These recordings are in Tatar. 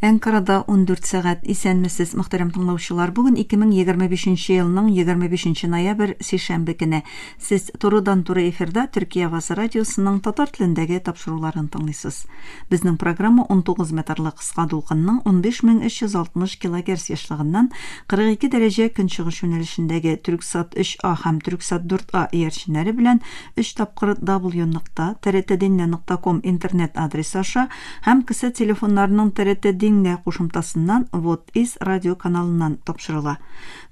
Әнкарада 14 сәгать. Исәнмесез, мөхтәрәм тыңлаучылар. Бүген 2025 елның 25 ноябрь, сишәмбе көне. Сез турыдан-туры эфирда Төркия авазы радиосының татар телендәге тапшыруларын тыңлыйсыз. Безнең программа 19 метрлы кыска дулкынның 15360 килогерц ешлыгыннан 42 дәрәҗә көнчыгыш юнәлешендәге Түрксат 3А һәм Түрксат 4А иярченнәре белән өч тапкыр w нокта trtdinle нокта ком интернет адресы аша һәм кесә телефоннарының TRT Dinle кушымтасыннан Вот из радио каналыннан тапшырыла.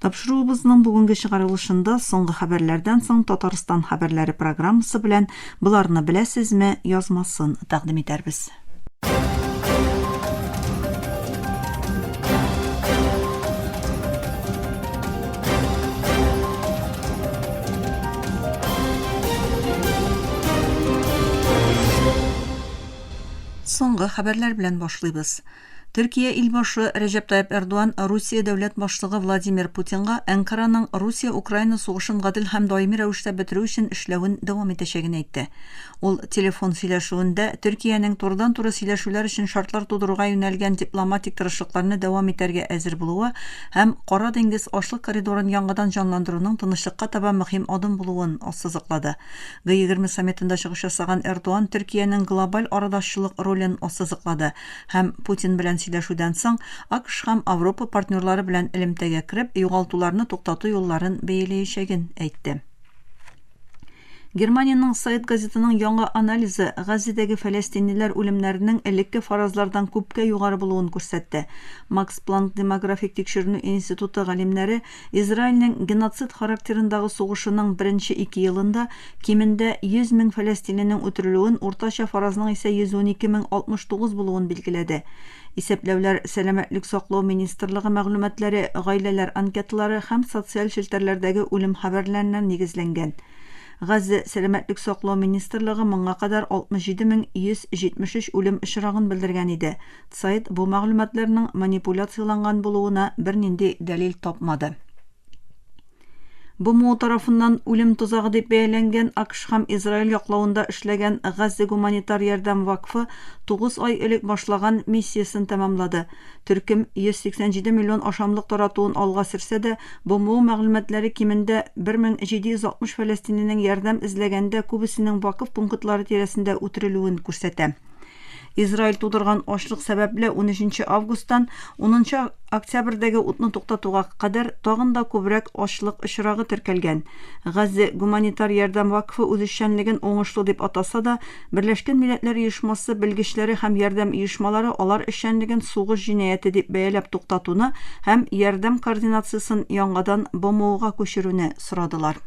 Тапшыруыбызның бүгенге чыгарылышында соңгы хәбәрләрдән соң Татарстан хәбәрләре программасы белән Боларны беләсезме язмасын тәкъдим итәрбез. Соңгы хәбәрләр белән башлыйбыз. Төркия илбашы Рәҗәп Тайып Эрдоган Русия дәүләт башлыгы Владимир Путинга Әнкараның Русия-Украина сугышын гадел һәм даими рәвештә бетерү өчен эшләвен дәвам итәчәген әйтте. Ул телефон сөйләшүендә Төркиянең турыдан-туры сөйләшүләр өчен шартлар тудыруга юнәлгән дипломатик тырышлыкларны дәвам итәргә әзер булуы һәм Кара диңгез ашлык коридорын яңадан җанландыруның тынычлыкка таба мөһим адым булуын ассызыклады. Г-20 саммитында чыгыш ясаган Эрдоан Төркиянең глобаль арадашчылык ролен ассызыклады һәм Путин белән сөйләшүдән соң АКШ һәм Авропа партнерлары белән элемтәгә кереп, югалтуларны туктату юлларын бәяләячәген әйтте. Германиянең Сайт газетының яңа анализы Газзәдәге фәләстинлеләр үлемнәренең элекке фаразлардан күпкә югары булуын күрсәтте. Макс Планк демографик тикшеренү институты галимнәре Израильнең геноцид характерындагы сугышының беренче ике елында кимендә 100 мең фәләстинленең үтерелүен, уртача фаразның исә 112 мең 69 булуын билгеләде. Исәпләүләр Сәламәтлек саклау министрлыгы мәгълүматлары, гаиләләр анкеталары һәм социаль челтәрләрдәге үлем хәбәрләренә нигезләнгән. Газзә Сәламәтлек саклау министрлыгы моңа кадәр 67 мең 173 үлем очрагын белдергән иде. Сайт бу мәгълүматларның манипуляцияләнгән булуына бернинди дәлил тапмады. БМО тарафыннан үлем тозагы дип бәяләнгән АКШ һәм Израиль яклавында эшләгән Газзә гуманитар ярдәм вакфы тугыз ай элек башлаган миссиясен тәмамлады. Төркем 187 миллион ашамлык таратуын алга сөрсә дә, БМО мәгълүматлары кимендә 1760 фәләстинленең ярдәм эзләгәндә күбесенең вакыф пунктлары тирәсендә үтерелүен күрсәтә. Израиль тудырган ачлык сәбәпле унөченче августтан унынчы октябрьдәге утны туктатуга кадәр тагын да күбрәк ачлык очрагы теркәлгән. Газзә гуманитар ярдәм вакфы үзешчәнлеген уңышлы дип атаса да, Берләшкән Милләтләр Оешмасы белгечләре һәм ярдәм оешмалары алар эшчәнлеген сугыш җинаяте дип бәяләп туктатуны һәм ярдәм координациясен яңадан БМОга күчерүне сорадылар.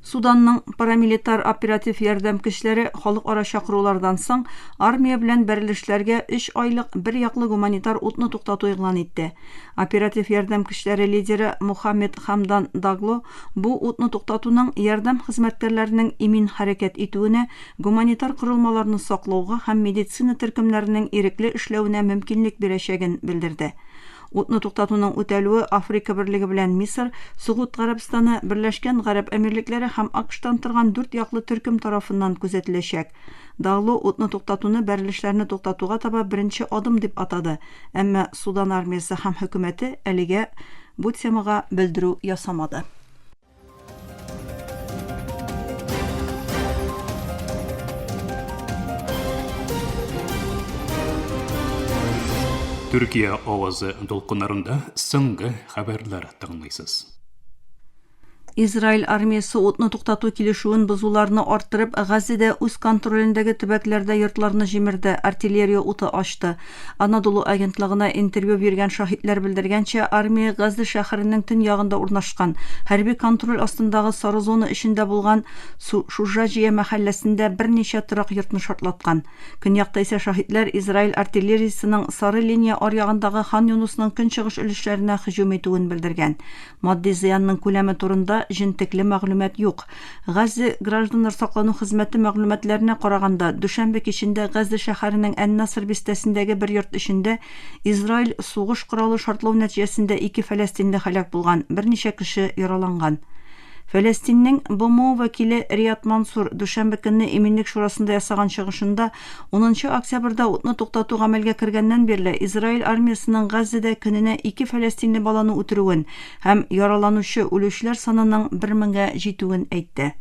Суданның парамилитар оператив ярдәм көчләре халыкара чакырулардан соң армия белән бәрелешләргә өч айлык бер яклы гуманитар утны туктату игълан итте. Оператив ярдәм көчләре лидеры Мухаммед Хамдан Дагло бу утны туктатуның ярдәм хезмәткәрләренең имин хәрәкәт итүенә, гуманитар корылмаларны саклауга һәм медицина төркемнәренең ирекле эшләвенә мөмкинлек бирәчәген белдерде. Утны туктатуның үтәлүе Африка Берлеге белән Мисыр, Согуд Гарәбстаны, Берләшкән Гарәп Әмирлекләре һәм АКШтан торган дүрт яклы төркем тарафыннан күзәтеләчәк. Дагло утны туктатуны бәрелешләрне туктатуга таба беренче адым дип атады, әмма Судан армиясе һәм хөкүмәте әлегә бу темага белдерү ясамады. Төркия авазы дулкыннарында соңгы хәбәрләр тыңлыйсыз. Израиль армиясе утны туктату килешүен бозуларны арттырып, Газзәдә үз контролендәге төбәкләрдә йортларны җимерде, артиллерия уты ачты. Анадолу агентлыгына интервью биргән шаһитләр белдергәнчә, армия Газзә шәһәренең төньягында урнашкан, хәрби контроль астындагы сары зона эчендә булган Шужаҗия мәхәлләсендә берничә торак йортны шартлаткан. Көньякта исә шаһитләр Израиль артиллериясенең сары линия аръягындагы Хан-Юнусның көнчыгыш өлешләренә һөҗүм итүен белдергән. Матди зыянның күләме турында җентекле мәгълүмат юк. Газзә гражданнар саклану хезмәте мәгълүматларына караганда, дүшәмбе кичендә Газзә шәһәренең Ән-Наср бистәсендәге бер йорт эчендә Израиль сугыш коралы шартлау нәтиҗәсендә ике фәләстинле һәлак булган, берничә кеше яраланган. Фәләстиннең БМО вәкиле Риад Мансур дүшәмбе көнне Иминлек шурасында ясаган чыгышында унынчы октябрьдә утны туктату гамәлгә кергәннән бирле Израиль армиясенең Газзәдә көненә ике фәләстинле баланы үтерүен һәм яраланучы, үлүчеләр санының бер меңгә җитүен әйтте.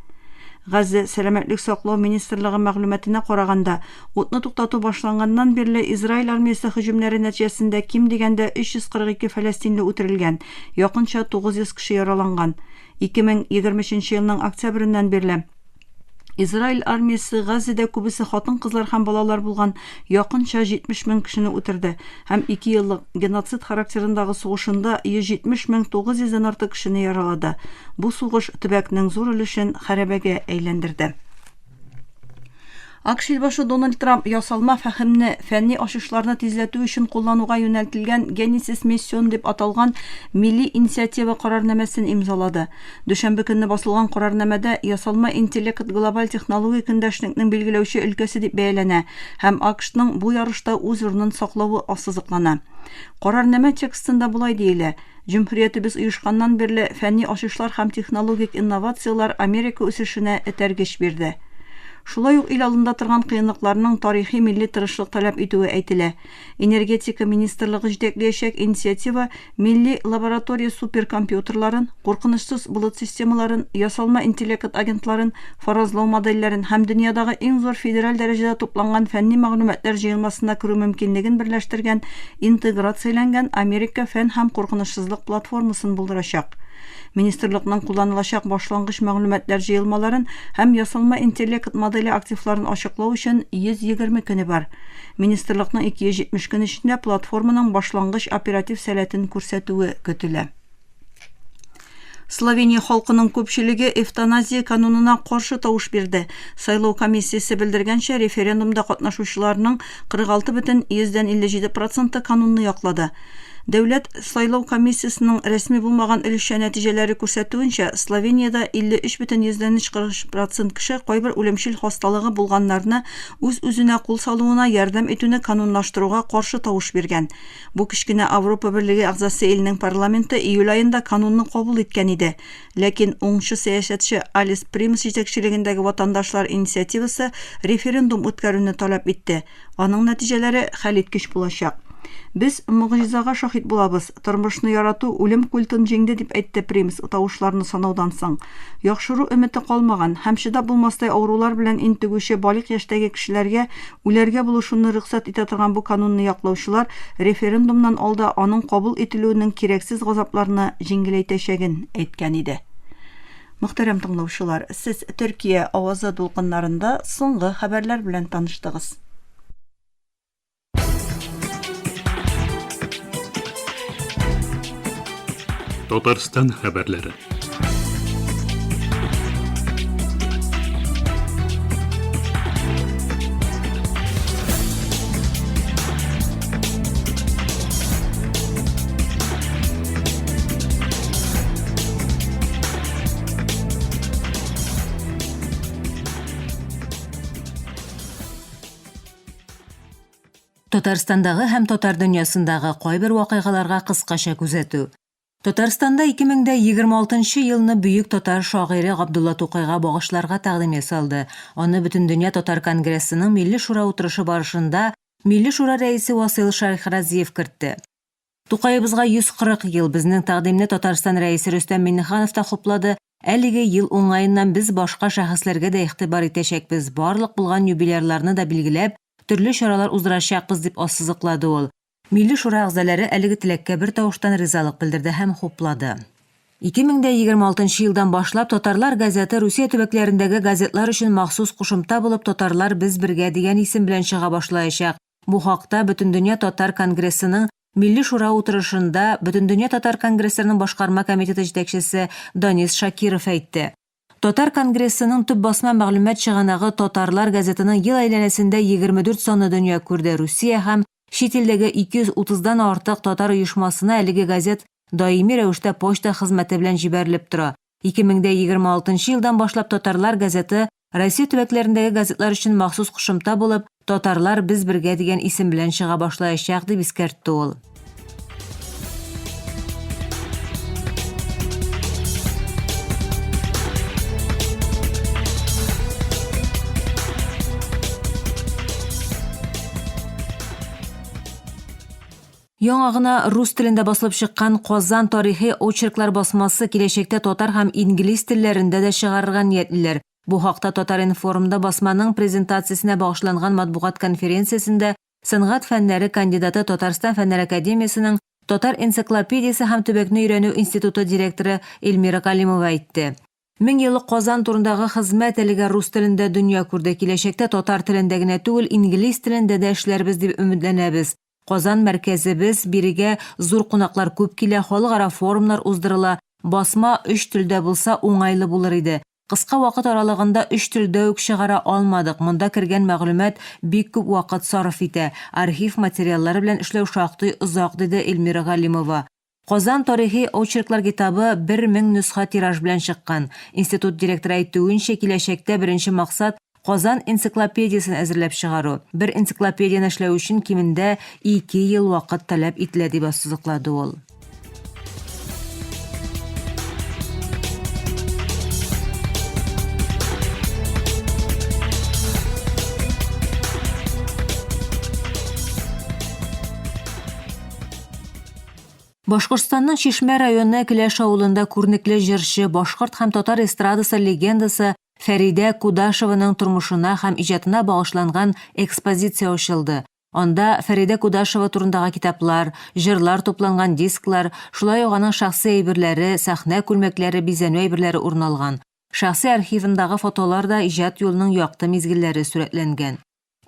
Газзә сәламәтлек саклау министрлыгы мәгълүматына караганда, утны туктату башланганнан бирле Израиль армиясе һөҗүмнәре нәтиҗәсендә ким дигәндә 342 фәләстинле үтерелгән, якынча 900 кеше яраланган. 2023 елның октябреннән бирле Израиль армиясе Газзәдә күбесе хатын-кызлар һәм балалар булган якынча 70 мең кешене үтерде һәм ике еллык геноцид характерындагы сугышында 170 мең 900 дән артык кешене яралады. Бу сугыш төбәкнең зур өлешен хәрабәгә әйләндерде. АКШ илбашы Дональд Трамп ясалма фәһемне фәнни ачышларны тизләтү өчен куллануга юнәлтелгән Genesis Mission дип аталган милли инициатива карарнамәсен имзалады. Дүшәмбе көнне басылган карарнамәдә ясалма интеллект глобаль технологик көндәшлекнең билгеләүче өлкәсе дип бәяләнә һәм АКШның бу ярышта үз урынын саклавы ассызыклана. Карарнамә текстында болай диелә, Җөмһүриятебез оешканнан бирле фәнни ачышлар һәм технологик инновацияләр Америка үсешенә этәргеч бирде. Шулай ук ил алдында торган кыенлыкларның тарихи милли тырышлык таләп итүе әйтелә. Энергетика министрлыгы җитәклиячәк инициатива милли лаборатория суперкомпьютерларын, куркынычсыз болыт системаларын, ясалма интеллект агентларын, фаразлау модельләрен һәм дөньядагы иң зур федераль дәрәҗәдә тупланган фәнни мәгълүматлар җыелмасына керү мөмкинлеген берләштергән интеграцияләнгән Америка фән һәм куркынычсызлык платформасын булдырачак. Министрлыкның кулланылачак башлангыч мәгълүматлар җыелмаларын һәм ясалма интеллект моделе активларын ачыклау өчен 120 көне бар. Министрлыкның 270 көн эчендә платформаның башлангыч оператив сәләтен күрсәтүе көтелә. Словения халкының күпчелеге эвтаназия канунына каршы тавыш бирде. Сайлау комиссиясе белдергәнчә, референдумда катнашучыларның 46,57 проценты канунны яклады. Дәүләт сайлау комиссиясенең рәсми булмаган өлешчә нәтиҗәләре күрсәтүенчә, Словениядә 53,43 процент кеше кайбер үлемчел хасталыгы булганнарны үз-үзенә кул салуына ярдәм итүне канунлаштыруга каршы тавыш биргән. Бу кечкенә Авропа Берлеге әгъзасы илнең парламенты июль аенда канунны кабул иткән иде. Ләкин уңчы сәясәтче Алис Примс җитәкчелегендәге ватандашлар инициативасы референдум үткәрүне таләп итте. Аның нәтиҗәләре хәлиткеч булачак. Без могҗизага шаһит булабыз, тормышны ярату үлем культын җиңде, дип әйтте Примс тавышларны санаудан соң. Яхшыру өмете калмаган һәм чыдап булмастай авырулар белән интегүче балигъ яшьтәге кешеләргә Үләргә булышуны рөхсәт итә торган бу канунны яклаучылар референдумнан алда аның кабул ителүенең кирәксез газапларны җиңеләйтәчәген әйткән иде. Мөхтәрәм тыңлаучылар, сез Төркия авазы дулкыннарында соңгы хәбәрләр белән таныштыгыз. Татарстан хәбәрләре. Татарстандагы һәм татар дөньясындагы кайбер вакыйгаларга кыскача күзәтү. Татарстанда 2026 нчы елны бөек татар шагыйре Габдулла Тукайга багышларга тәкъдим ясалды. Аны Бөтендөнья татар конгрессының Милли шура утырышы барышында Милли шура рәисе Васыйл Шәйхразиев кертте. Тукаебызга 140 ел, безнең тәкъдимне Татарстан Рәисе Рөстәм Миңнеханов та хуплады, Әлеге ел уңаеннан без башка шәхесләргә дә игътибар итәчәкбез, барлык булган юбилярларны да билгеләп, төрле чаралар уздырачакбыз, дип ассызыклады ул. Милли шура әгъзалары әлеге теләккә бертавыштан ризалык белдерде һәм хуплады. 2026 нчы елдан башлап Татарлар газеты Русия төбәкләрендәге газетлар өчен махсус кушымта булып Татарлар без бергә дигән исем белән чыга башлаячак. Бу хакта Бөтендөнья татар конгрессының Милли шура утырышында Бөтендөнья татар конгрессының башкарма комитеты җитәкчесе Данис Шакиров әйтте. Татар конгрессының төп басма мәгълүмат чыганагы Татарлар газетының ел әйләнәсендә 24 саны дөнья күрде. Русия һәм чит илдәге 230 дан артык татар оешмасына әлеге газет даими рәвештә почта хезмәте белән җибәрелеп тора. 2026 нчы елдан башлап Татарлар газеты Россия төбәкләрендәге газетлар өчен махсус кушымта булып, Татарлар без бергә дигән исем белән чыга башлаячак, дип искәртте ул. Яңа гына рус телендә басылып чыккан Казан тарихи очерклар басмасы киләчәктә татар һәм инглиз телләрендә дә чыгарырга ниятлиләр. Бу хакта Татар-информда басманың презентациясенә багышланган матбугат конференциясендә сәнгать фәннәре кандидаты Татарстан Фәннәр академиясенең Татар энциклопедиясе һәм төбәкне өйрәнү институты директоры Эльмира Галимова әйтте. Меңьеллык Казан турындагы хезмәт әлегә рус телендә дөнья күрде. Киләчәктә татар телендә генә түгел, инглиз телендә дә эшләрбез дип өметләнәбез. Казан мәркәзебез, бирегә зур кунаклар күп килә, халыкара форумнар уздырыла. Басма өч телдә булса, уңайлы булыр иде. Кыска вакыт аралыгында өч телдә үк чыгара алмадык, монда кергән мәгълүмат бик күп вакыт сарыф итә, архив материаллары белән эшләү шактый озак, диде Эльмира Галимова. Казан тарихи очерклар китабы 1000 нөсхә тираж белән чыккан. Институт директоры әйтүенчә, киләчәктә беренче максат, Казан энциклопедиясен әзерләп чыгару. Бер энциклопедияне эшләү өчен кимендә ике ел вакыт таләп ителә, дип ассызыклады ул. Башкортстанның Чишмә районы Келәш авылында күренекле җырчы, башкорт һәм татар эстрадасы легендасы Фәридә Кудашеваның тормышына һәм иҗатына багышланган экспозиция ачылды. Анда Фәридә Кудашева турындагы китаплар, җырлар тупланган дисклар, шулай ук аның шәхси әйберләре, сәхнә күлмәкләре, бизәнү әйберләре урын алган. Шәхси архивындагы фотолар да иҗат юлының якты мизгелләре сурәтләнгән.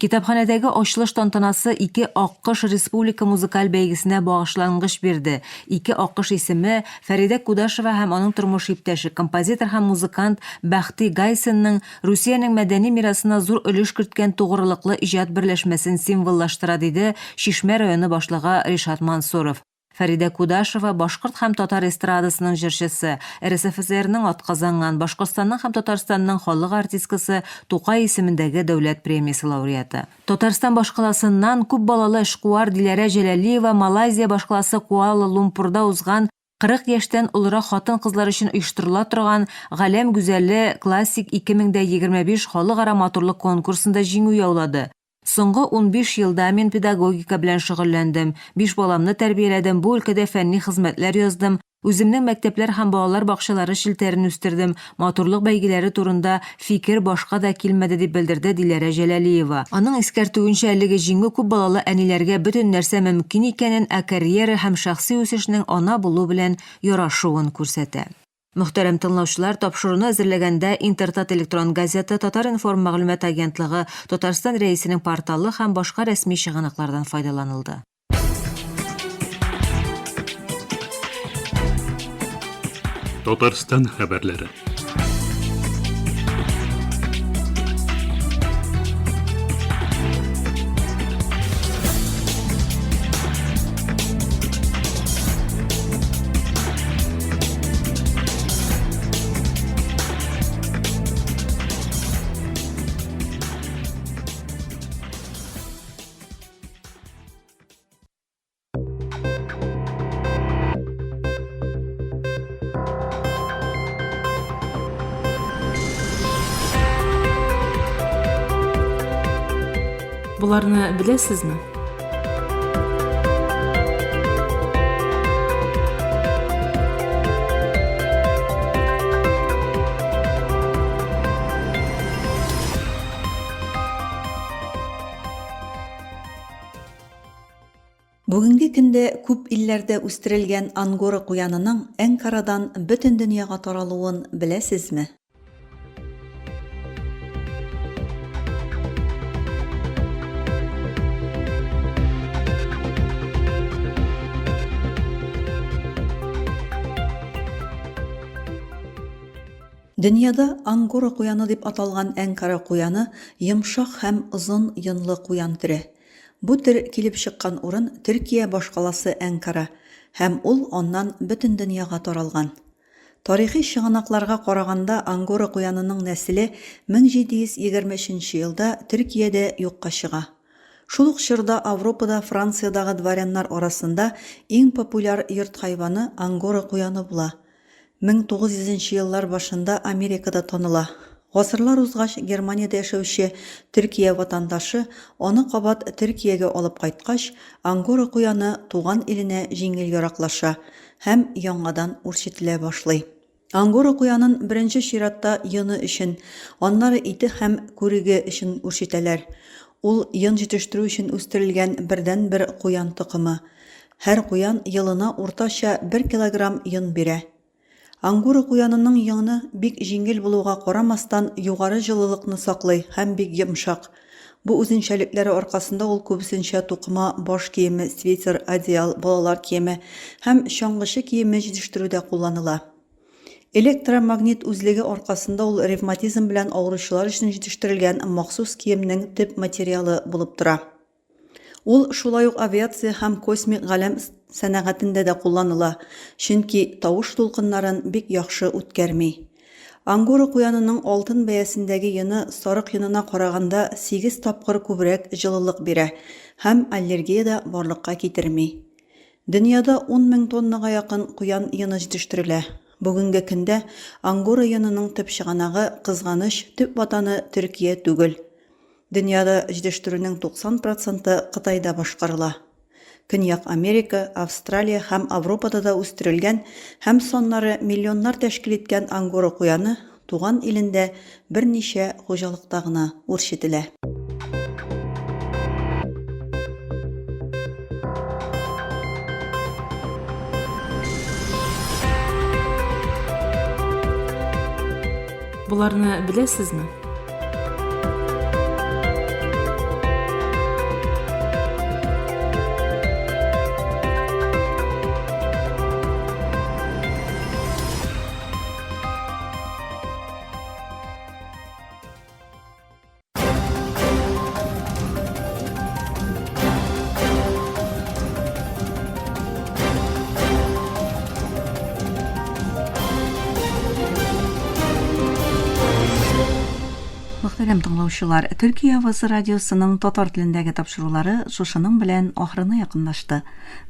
Китапханәдәге ачылыш тантанасы Ике аккош республика музыкаль бәйгесенә багышлангыч бирде. Ике аккош исеме Фәридә Кудашева һәм аның тормыш иптәше, композитор һәм музыкант Бәхти Гайсинның Русиянең мәдәни мирасына зур өлеш керткән тугрылыклы иҗат берләшмәсен символлаштыра, диде Чишмә районы башлыгы Ришат Мансуров. Фәридә Кудашева, башкорт һәм татар эстрадасының җырчысы, РСФСРның атказанган, Башкортстанның һәм Татарстанның халык артисткасы, Тукай исемендәге дәүләт премиясе лауреаты. Татарстан башкаласыннан күп балалы эшкуар Диләрә Җәләлиева Малайзия башкаласы Куала-Лумпурда узган 40 яшьтән олырак хатын-кызлар өчен оештырыла торган Галәм гүзәле Классик 2025 халыкара матурлык конкурсында җиңү яулады. Соңгы 15 елда мин педагогика белән шөгыльләндем, биш баламны тәрбияләдем, бу өлкәдә фәнни хезмәтләр яздым, үземнең мәктәпләр һәм балалар бакчалары челтәрен үстердем, матурлык бәйгеләре турында фикер башка да килмәде, дип белдерде Диләрә Җәләлиева. Аның искәртүенчә, әлеге җиңү күп балалы әниләргә бөтен нәрсә мөмкин икәнен, ә карьера һәм шәхси үсешнең ана булу белән ярашуын күрсәтә. Мөхтәрәм тыңлаучылар, тапшыруны әзерләгәндә Интертат электрон газеты, Татар-информ мәгълүмат агентлыгы, Татарстан Рәисенең порталы һәм башка рәсми чыганаклардан файдаланылды. Татарстан хәбәрләре. Боларны беләсезме? Бүгенге көндә күп илләрдә үстерелгән ангора куянының Әнкарадан бөтен дөньяга таралуын беләсезме? Дөньяда ангора куяны дип аталган әнкара куяны йомшак һәм озын йонлы куян төре. Бу төр килеп чыккан урын Төркия башкаласы Әнкара һәм ул аннан бөтен дөньяга таралган. Тарихи чыганакларга караганда ангора куянының нәселе 1723 нче елда Төркиядә юкка чыга. Шул ук чорда Авропада Франциядагы дворяннар арасында иң популяр йорт хайваны ангора куяны була. 1900 нче еллар башында Америкада таныла. Гасырлар узгач, Германиядә яшәүче Төркия ватандашы аны кабат Төркиягә алып кайткач, ангора куяны туган иленә җиңел яраклаша һәм яңадан үрчетелә башлый. Ангора куянын беренче чиратта йоны өчен, аннары ите һәм күреге өчен үрчетәләр. Ул йон җитештерү өчен үстерелгән бердәнбер куян токымы. Һәр куян елына уртача бер килограмм йон бирә. Ангора куянының йоны бик җиңел булуга карамастан, югары җылылыкны саклый һәм бик йомшак. Бу үзенчәлекләре аркасында ул күбесенчә тукыма баш киеме, свитер, одеял, балалар киеме һәм чаңгычы киеме җитештерүдә кулланыла. Электромагнит үзлеге аркасында ул ревматизм белән авыручылар өчен җитештерелгән махсус киемнең төп материалы булып тора. Ул шулай ук авиация һәм космик галәм сәнәгатендә дә кулланыла, чөнки тавыш дулкыннарын бик яхшы үткәрми. Ангора куянының алтын бәясендәге йоны сарык йонына караганда сигез тапкыр күбрәк җылылык бирә һәм аллергия дә барлыкка китерми. Дөньяда 10 мең тоннага якын куян йоны җитештерелә. Бүгенге көндә ангора йонының төп чыганагы, кызганыч, төп ватаны Төркия түгел. Дөньяда җитештерүнең 90 проценты Кытайда башкарыла. Көньяк Америка, Австралия һәм Авропада да үстерелгән һәм саннары миллионнар тәшкил иткән ангора куяны туган илендә берничә хуҗалыкта гына үрчетелә. Боларны беләсезме? Мөхтәрәм тыңлаучылар, Төркия авазы радиосының татар телендәге тапшырулары шушының белән ахырына якынлашты.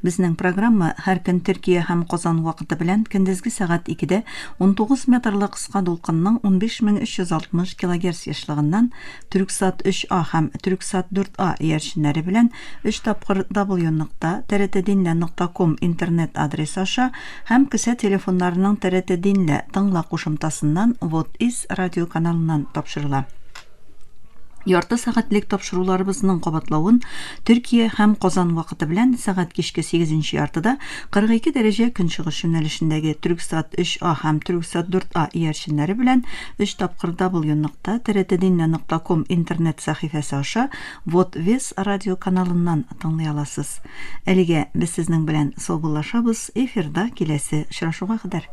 Безнең программа һәр көн Төркия һәм Казан вакыты белән көндезге сәгать 2-дә 19 метрлы кыска дулкынның 15360 килогерц ешлыгыннан Түрксат 3А һәм Түрксат 4А иярченнәре белән өч тапкыр w нокта trt-dinle нокта ком интернет адресы аша һәм кесә телефоннарының TRT Dinle тыңла кушымтасыннан Вот Из радиоканалыннан тапшырыла. Ярты сәгатьлек тапшыруларыбызның кабатлавын Төркия һәм Казан вакыты белән сәгать кичке сигезенче яртыда 42 дәрәҗә көнчыгыш юнәлешендәге Түрксат 3А һәм Түрксат 4А иярченнәре белән өч тапкыр w нокта trt-dinle нокта ком интернет сәхифәсе аша Вот Вес радио каналыннан тыңлый аласыз. Әлегә без сезнең белән саубуллашабыз, эфирда киләсе очрашуга кадәр.